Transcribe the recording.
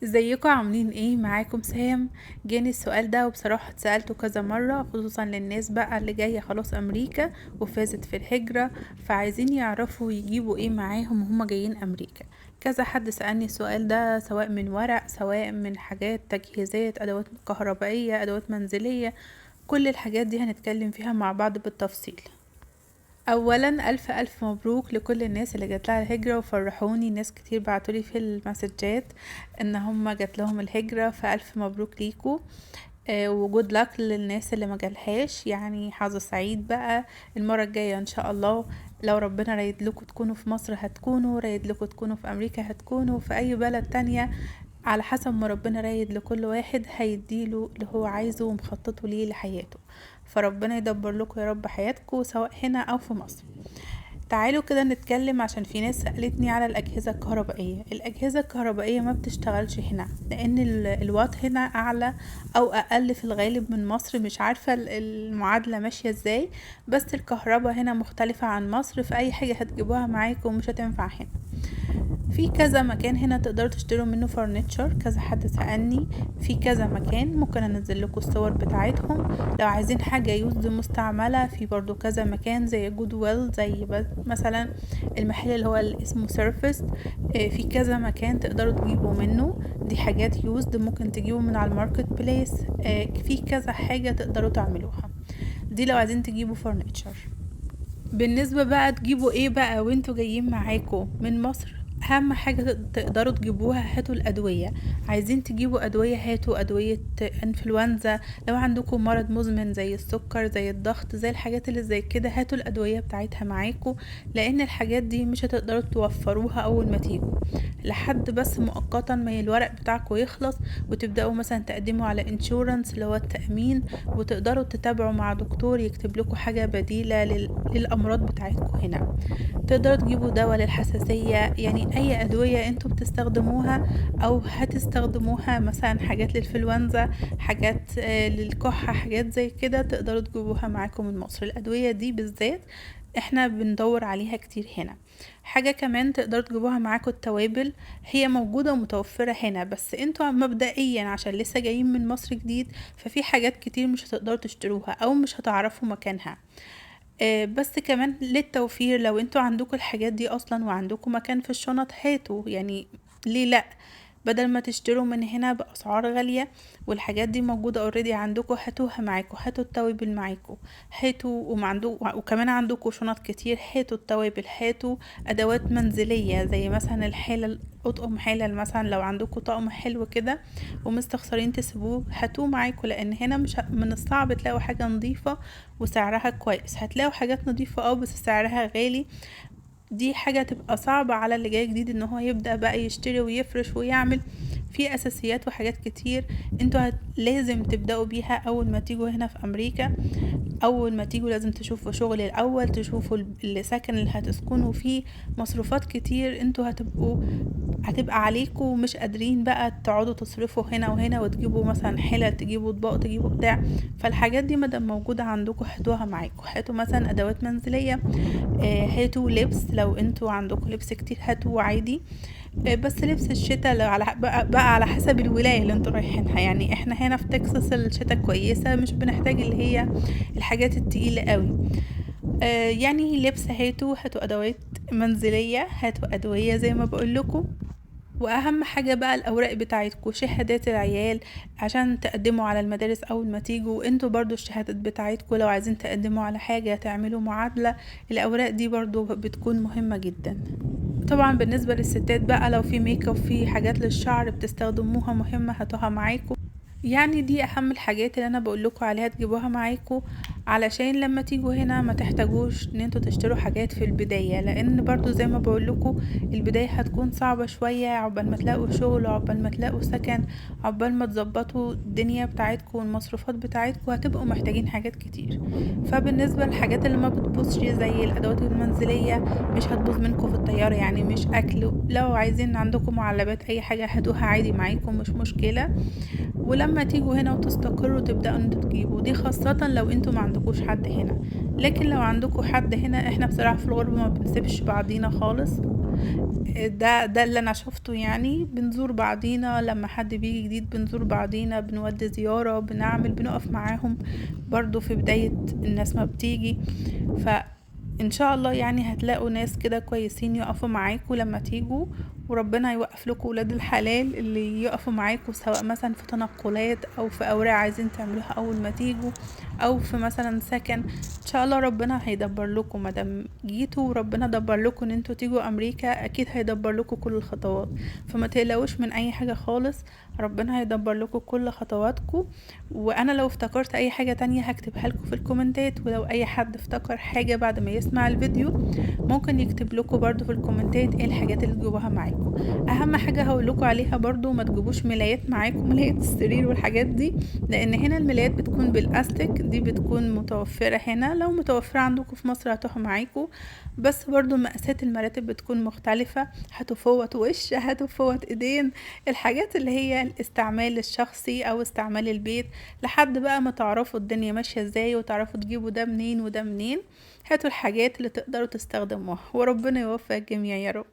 ازيكم عاملين ايه؟ معاكم سام. جاني السؤال ده وبصراحة اتسألته كذا مرة، خصوصا للناس بقى اللي جاية خلاص امريكا وفازت في الهجرة، فعايزين يعرفوا يجيبوا ايه معاهم وهم جايين امريكا. كذا حد سألني السؤال ده، سواء من ورق، سواء من حاجات تجهيزات، ادوات كهربائية، ادوات منزلية، كل الحاجات دي هنتكلم فيها مع بعض بالتفصيل. اولا الف الف مبروك لكل الناس اللي جات لها الهجرة وفرحوني، ناس كتير بعتولي في المسجات ان هم جات لهم الهجرة، فالف مبروك ليكو. و good luck للناس اللي ما جالهاش، حظ سعيد بقى المرة الجاية ان شاء الله. لو ربنا رايد لكم تكونوا في مصر هتكونوا، رايد لكم تكونوا في امريكا هتكونوا، في اي بلد تانية على حسب ما ربنا رايد لكل واحد هيديله اللي هو عايزه ومخططه ليه لحياته، فربنا يدبر لكم يا رب حياتكم سواء هنا او في مصر. تعالوا كده نتكلم، عشان في ناس سألتني على الأجهزة الكهربائية. الأجهزة الكهربائية ما بتشتغلش هنا لأن الوات هنا أعلى أو أقل في الغالب من مصر، مش عارفة المعادلة ماشية ازاي، بس الكهرباء هنا مختلفة عن مصر، فأي حاجة هتجيبوها معاكم مش هتنفع هنا. في كذا مكان هنا تقدروا تشتروا منه furniture، كذا حد سألني في كذا مكان، ممكن انزل لكم الصور بتاعتهم. لو عايزين حاجة used مستعملة في برضو كذا مكان زي Goodwill، زي مثلا المحل اللي هو اللي اسمه Surfaced، في كذا مكان تقدروا تجيبوا منه. دي حاجات used ممكن تجيبوا من على ال marketplace، في كذا حاجة تقدروا تعملوها دي لو عايزين تجيبوا furniture. بالنسبة بقى تجيبوا ايه بقى وانتوا جايين معاكم من مصر، اهم حاجة تقدروا تجيبوها هاتوا الادوية. عايزين تجيبوا ادوية هاتوا ادوية انفلونزا، لو عندكم مرض مزمن زي السكر زي الضغط زي الحاجات اللي زي كده هاتوا الادوية بتاعتها معاكم، لان الحاجات دي مش هتقدروا توفروها اول ما تيجوا، لحد بس مؤقتا ما الورق بتاعكم يخلص وتبداوا مثلا تقدموا على insurance اللي هو التأمين، وتقدروا تتابعوا مع دكتور يكتب لكم حاجة بديلة للامراض بتاعتكم هنا. تقدروا تجيبوا دواء للحساسية، اي ادوية انتوا بتستخدموها او هتستخدموها، مثلا حاجات للانفلونزا، حاجات للكحة، حاجات زي كده تقدروا تجيبوها معاكم من مصر. الادوية دي بالذات احنا بندور عليها كتير هنا. حاجة كمان تقدروا تجيبوها معاكم التوابل، هي موجودة ومتوفرة هنا، بس انتوا مبدئيا عشان لسه جايين من مصر جديد ففي حاجات كتير مش هتقدروا تشتروها او مش هتعرفوا مكانها. بس كمان للتوفير لو انتوا عندكم الحاجات دي اصلا وعندكم مكان في الشنط هاتوا، ليه لا، بدل ما تشتروا من هنا باسعار غالية والحاجات دي موجودة already عندكم هاتوها معاكم. هاتوا التوابل معاكم، هاتوا وكمان عندكم شنط كتير هاتوا التوابل، هاتوا ادوات منزلية زي مثلا الحلل، اطقم حلل مثلا لو عندكم طقم حلو كده ومستخسرين تسيبوه هاتوه معاكم، لان هنا مش من الصعب تلاقوا حاجة نظيفة وسعرها كويس. هتلاقوا حاجات نظيفة بس سعرها غالي، دي حاجة تبقى صعبة على اللي جاي جديد ان هو يبدأ بقى يشتري ويفرش ويعمل. في اساسيات وحاجات كتير انتوا لازم تبدأوا بيها اول ما تيجوا هنا في امريكا. اول ما تيجوا لازم تشوفوا شغل الاول، تشوفوا السكن اللي هتسكنوا فيه، مصروفات كتير انتوا هتبقى عليكم ومش قادرين بقى تقعدوا تصرفوا هنا وهنا وتجيبوا مثلا حلل، تجيبوا اطباق، تجيبوا بتاع. فالحاجات دي مادام موجودة عندكم هاتوها معاكم. هاتوا مثلا ادوات منزلية، هاتوا لبس لو انتوا عندكم لبس كتير هاتوه عادي، بس لبس الشتاء لو على بقى على حسب الولاية اللي انتوا رايحينها. احنا هنا في تكساس الشتاء كويسة، مش بنحتاج اللي هي الحاجات التقيلة قوي. لبس هاتوا، هاتوا ادوات منزلية، هاتوا ادوية زي ما بقول لكم. واهم حاجة بقى الاوراق بتاعتكم، شهادات العيال عشان تقدموا على المدارس اول ما تيجوا، انتوا برضو الشهادات بتاعتكم لو عايزين تقدموا على حاجة، تعملوا معادلة، الاوراق دي برضو بتكون مهمة جدا. طبعا بالنسبة للستات بقى لو في ميك اب، في حاجات للشعر بتستخدموها مهمة هاتوها معاكم. دي اهم الحاجات اللي انا بقول لكم عليها تجيبوها معاكم، علشان لما تيجوا هنا ما تحتاجوش ان انتوا تشتروا حاجات في البداية، لان برضو زي ما بقول لكم البداية هتكون صعبة شوية، عقبال ما تلاقوا شغل، عقبال ما تلاقوا سكن، عقبال ما تظبطوا الدنيا بتاعتكم والمصروفات بتاعتكم، هتبقوا محتاجين حاجات كتير. فبالنسبة للحاجات اللي ما بتبوظش زي الادوات المنزلية مش هتبوظ منكم في الطيارة، مش اكل، لو عايزين عندكم معلبات اي حاجة هاتوها عادي معاكم مش مشكلة. ولما تيجوا هنا وتستقروا تبدأوا ان انتوا تجيبوا، دي خاصة لو انتوا ما عندكوش حد هنا. لكن لو عندكوا حد هنا، احنا بصراحة في الغربة ما بنسيبش بعضينا خالص، ده اللي انا شفته يعني. بنزور بعضينا لما حد بيجي جديد، بنزور بعضينا، بنودي زيارة، بنقف معاهم برضو في بداية الناس ما بتيجي. فإن شاء الله يعني هتلاقوا ناس كده كويسين يقفوا معاكوا لما تيجوا، وربنا يوقف لكم ولاد الحلال اللي يقفوا معاكوا، سواء مثلا في تنقلات او في اوراق عايزين تعملوها اول ما تيجوا، او في مثلا سكن. ان شاء الله ربنا هيدبر لكم، مادام جيتوا وربنا دبر لكم ان انتوا تيجوا امريكا، اكيد هيدبر لكم كل الخطوات، فما تقلقوش من اي حاجة خالص، ربنا هيدبر لكم كل خطواتكم. وانا لو افتكرت اي حاجة تانية هكتبها لكم في الكومنتات، ولو اي حد افتكر حاجة بعد ما يسمع الفيديو ممكن يكتب لكم برضو في الكومنتات ايه الحاجات اللي تجيبوها معاكم. اهم حاجة هقول لكم عليها برضو، ما تجيبوش ملايات معاكم، ملايات السرير والحاجات دي، لان هنا الملايات بتكون بالاستيك، دي بتكون متوفرة هنا، لو متوفرة عندكم في مصر هتروحوا معاكم، بس برضو مقاسات المراتب بتكون مختلفة، هاتوا فوط وش، هاتوا فوط ايدين، الحاجات اللي هي الاستعمال الشخصي او استعمال البيت، لحد بقى ما تعرفوا الدنيا ماشية ازاي وتعرفوا تجيبوا ده منين وده منين. هاتوا الحاجات اللي تقدروا تستخدموها، وربنا يوفق الجميع يا رب.